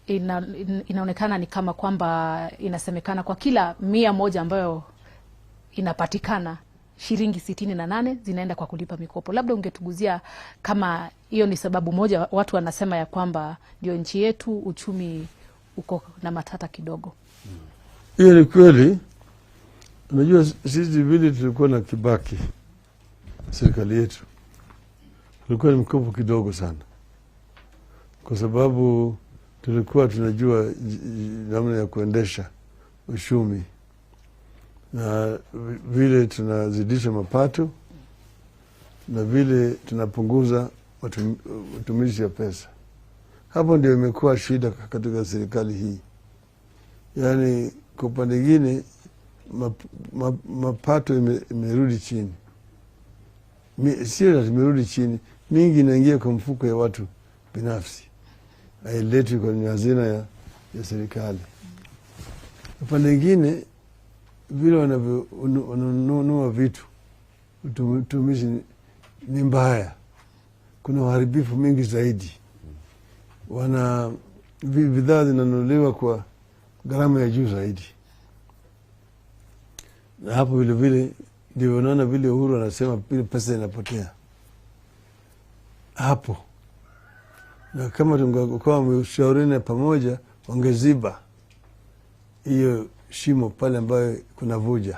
Inaonekana ni kama kwamba inasemekana kwa kila 100 ambayo inapatikana, shilingi 68 zinaenda kwa kulipa mikopo. Labda ungetuguzia kama hiyo ni sababu moja watu wanasema ya kwamba ndio nchi yetu uchumi uko na matata kidogo. Hiyo ni kweli. Unajua sisi vile tulikuwa na Kibaki, serikali yetu tulikuwa ni mkopo kidogo sana, kwa sababu tulikuwa tunajua namna ya kuendesha uchumi na vile tunazidisha mapato na vile tunapunguza matumizi ya pesa. Hapo ndio imekuwa shida katika serikali hii. Yaani kwa upande mwingine mapato imerudi chini. Sio imerudi chini, mingi inaingia kwa mfuko ya watu binafsi, hailetwi kwenye hazina ya serikali. Upande mwingine vile wanavyonunua vitu utumizi ni mbaya, kuna uharibifu mingi zaidi. Bidhaa zinanunuliwa kwa gharama ya juu zaidi. Na hapo vile vile ndio unaona vile Uhuru anasema vile pesa inapotea hapo. Na kama tungekuwa wameshauriana pamoja, wangeziba hiyo shimo pale ambayo kuna vuja.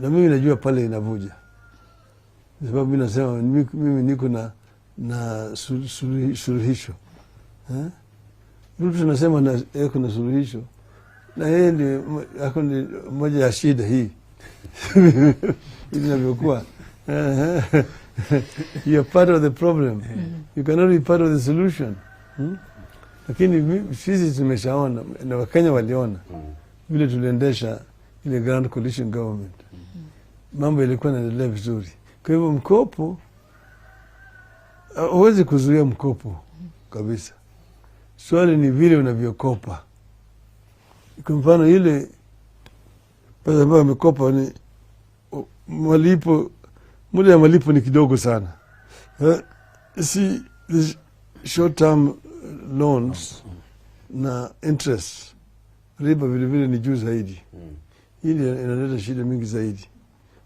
Na mimi najua pale inavuja, kwa sababu mimi nasema mimi niko na suluhisho. Ruto tunasema kuna suluhisho, na yeye ndiye ako ni moja ya shida hii inavyokuwa. You are part of the problem. You cannot be part of the solution. Lakini sisi tumeshaona na Wakenya waliona vile tuliendesha ile Grand Coalition Government. Mambo ilikuwa yanaendelea vizuri. Kwa hivyo mkopo, huwezi kuzuia mkopo kabisa. Swali ni vile unavyokopa. Kwa mfano ile pesa ambayo amekopa ni malipo, muda ya malipo ni kidogo sana. Si short term loans na interest riba vile vile ni juu zaidi. Hii inaleta shida mingi zaidi.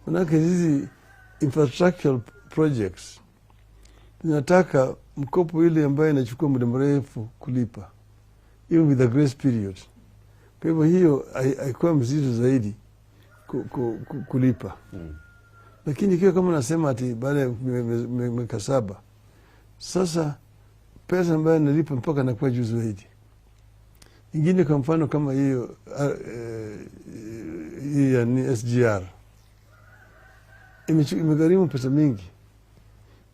Manake hizi infrastructural projects zinataka mkopo ile ambayo inachukua muda mrefu kulipa, even with the grace period. Kwa hivyo hiyo haikuwa mzito zaidi kulipa. Lakini ikiwa kama nasema ati baada ya miaka 7, sasa pesa ambayo nalipa mpaka nakuwa juu zaidi. Ingine kwa mfano kama hiyo hii ya ni SGR imegharimu pesa mingi.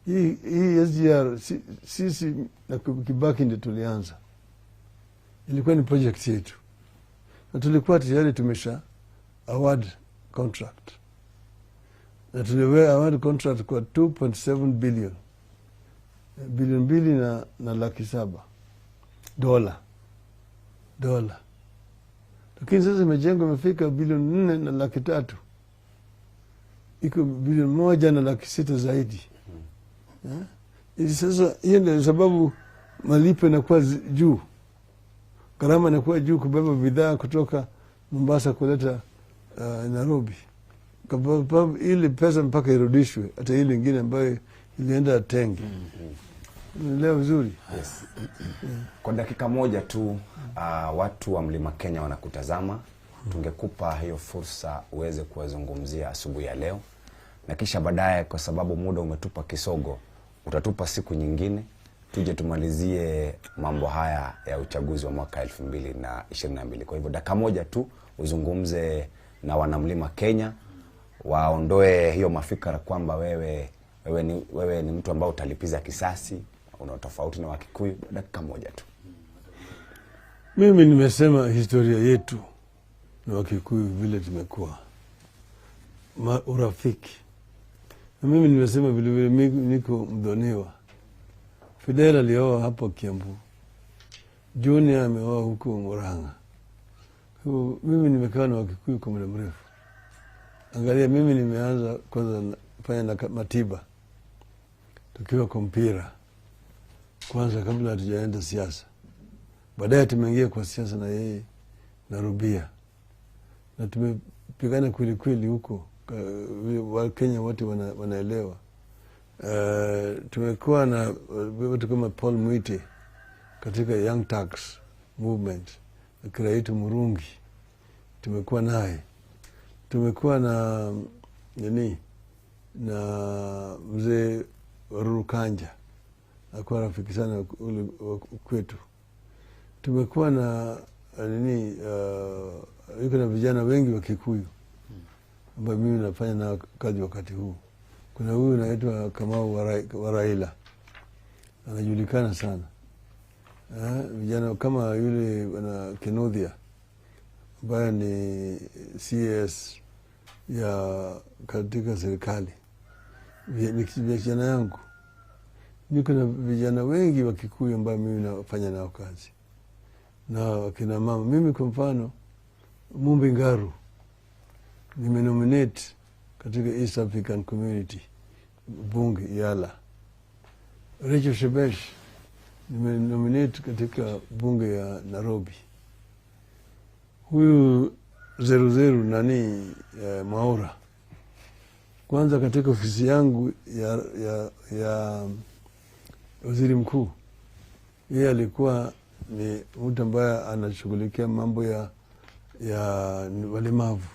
Hii SGR sisi na Kibaki ndio tulianza, ilikuwa ni project yetu, na tulikuwa tayari tumesha award contract, na tuliwe award contract kwa 2.7 billion, bilioni mbili na 700,000 dola. Lakini sasa imejengwa imefika bilioni 4 na 300,000, iko bilioni 1 na 600,000 zaidi. Sasa hiyo ndio sababu malipo yanakuwa juu, gharama inakuwa juu kubeba bidhaa kutoka Mombasa kuleta Nairobi. Ili pesa mpaka irudishwe, hata ile nyingine ambayo ilienda tenge. Unaelewa vizuri? Yes. Kwa dakika moja tu, watu wa Mlima Kenya wanakutazama. Tungekupa hiyo fursa uweze kuwazungumzia asubuhi ya leo, na kisha baadaye, kwa sababu muda umetupa kisogo, utatupa siku nyingine tuje tumalizie mambo haya ya uchaguzi wa mwaka 2022. Kwa hivyo dakika moja tu uzungumze na wanamlima Kenya, waondoe hiyo mafikra kwamba wewe ni mtu ambao utalipiza kisasi, una tofauti na Wakikuyu. Dakika moja tu. Mimi nimesema historia yetu na Wakikuyu vile tumekuwa urafiki. Na mimi nimesema vile vile mimi niko mdhoniwa. Fidel alioa hapo Kiambu, Junior ameoa huko Murang'a. Kwa hivyo mimi nimekaa na Wakikuyu kwa muda mrefu. Angalia, mimi nimeanza kwanza fanya na matiba tukiwa kwa mpira. kwanza kabla hatujaenda siasa. Baadaye tumeingia kwa siasa na yeye na Rubia, na tumepigana kweli kweli huko, Wakenya wote wanaelewa. Tumekuwa na watu kama Paul Mwite katika Young Turks movement, Kiraitu Murungi tumekuwa naye, tumekuwa na nini na mzee Waruru Kanja akuwa rafiki sana ule kwetu. Tumekuwa na nini, yuko na vijana wengi wa Kikuyu ambao mimi nafanya nao kazi wakati huu. Kuna huyu anaitwa Kamau wa Raila, anajulikana sana. Vijana kama yule bwana Kinuthia ambaye ni CS ya katika serikali, ni vijana yangu. Niko na vijana wengi wa Kikuyu ambao mimi nafanya nao kazi na wakina mama. Mimi kwa mfano Mumbi Ngaru nimenominate katika East African Community bunge Yala. Rachel Shebesh nimenominate katika bunge ya Nairobi. Huyu Zeruzeru nani, Mwaura, kwanza katika ofisi yangu ya waziri mkuu, yeye alikuwa ni mtu ambaye anashughulikia mambo ya walemavu.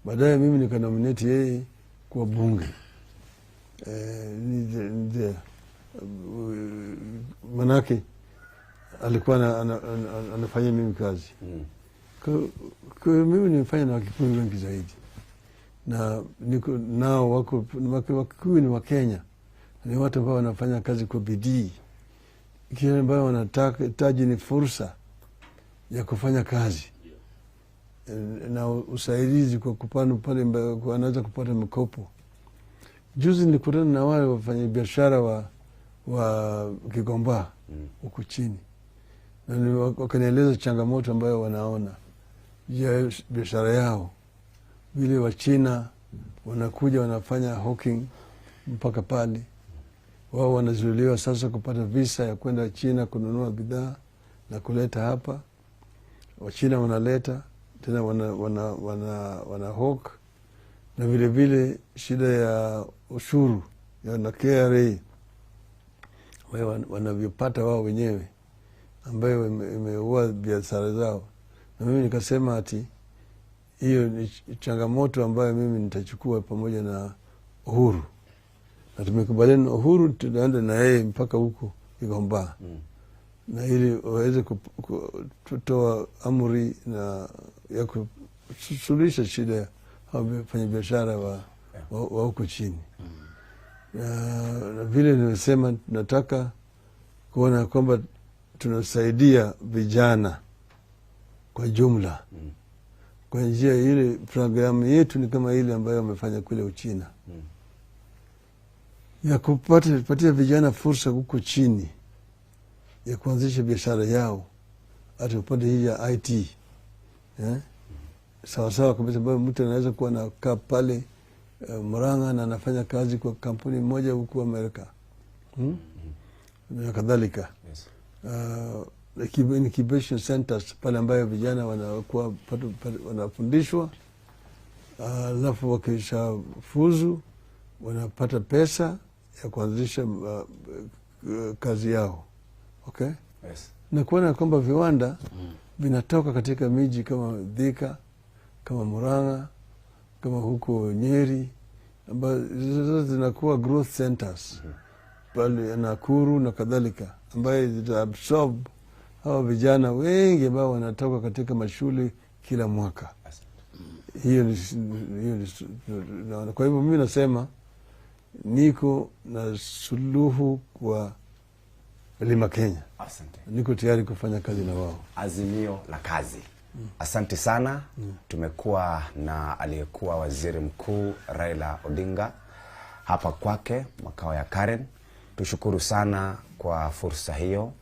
Baadaye mimi nikanominate yeye kwa bunge. Manake alikuwa anafanya mimi kazi. Kwa mimi nimefanya na Wakikuyu wengi zaidi, na niko nao wako Wakikuyu ni wa Kenya, ni watu ambao wanafanya kazi kwa bidii. Kile ambayo wanataka ni fursa ya kufanya kazi na usaidizi kwa kupanda pale wanaweza kupata mikopo. Juzi nilikutana na wale wafanyabiashara wa Kigomba huku chini, na wakanieleza changamoto ambayo wanaona ya biashara yao, vile wa China wanakuja wanafanya hawking mpaka pale, wao wanazuiliwa sasa kupata visa ya kwenda China kununua bidhaa na kuleta hapa. Wachina wanaleta tena wana hawk, na vile vile shida ya ushuru ya na KRA wanavyopata wao wenyewe, ambayo imeua biashara zao. Na mimi nikasema ati hiyo ni changamoto ambayo mimi nitachukua pamoja na Uhuru, na tumekubaliana na Uhuru tunaenda na yeye mpaka huko Kigomba, na ili waweze kutoa amri na ya kusuluhisha shida ya wafanyabiashara wa huko chini. Na vile nimesema, tunataka kuona kwamba tunasaidia vijana kwa jumla kwa njia ile. Programu yetu ni kama ile ambayo wamefanya kule Uchina ya kupatia vijana fursa huko chini ya kuanzisha biashara yao, hata upande hii ya IT sawa sawa kabisa, ambayo mtu anaweza kuwa anakaa pale Murang'a na anafanya kazi kwa kampuni moja huko Amerika na kadhalika. Yes. Incubation centers pale ambayo vijana wanakuwa wanafundishwa, alafu wakishafuzu wanapata pesa ya kuanzisha kazi yao. Okay? Yes. Na kuona kwamba viwanda vinatoka katika miji kama Thika, kama Murang'a, kama huko Nyeri, ambazo zinakuwa growth centers pale Nakuru na kadhalika, ambayo zitaabsorb hawa vijana wengi ambao wanatoka katika mashule kila mwaka. Hiyo ni kwa hivyo mimi nasema niko na suluhu kwa Mlima Kenya. Asante. Niko tayari kufanya kazi na wao. Azimio la kazi. Asante sana. Tumekuwa na aliyekuwa waziri mkuu Raila Odinga hapa kwake makao ya Karen. Tushukuru sana kwa fursa hiyo,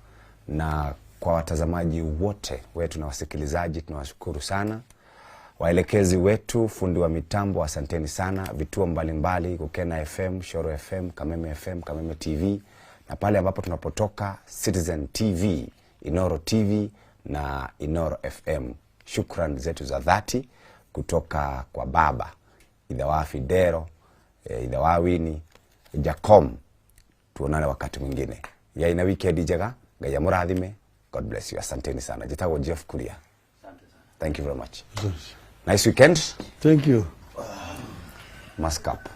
na kwa watazamaji wote wetu na wasikilizaji tunawashukuru sana. Waelekezi wetu, fundi wa mitambo, asanteni sana. Vituo mbalimbali, Kukena FM, Shoro FM, Kameme FM, Kameme TV, Na pale ambapo tunapotoka Citizen TV, Inoro TV na Inoro FM. Shukran zetu za dhati kutoka kwa baba Idhawa Fidero, Idhawa Wini, Jacom. Tuonane wakati mwingine. Yaina weekend njega, Ngai amũrathime. God bless you. Asanteni sana. Njĩtagwo Jeff Kuria. Thank you very much. Nice weekend. Thank you. Mask up.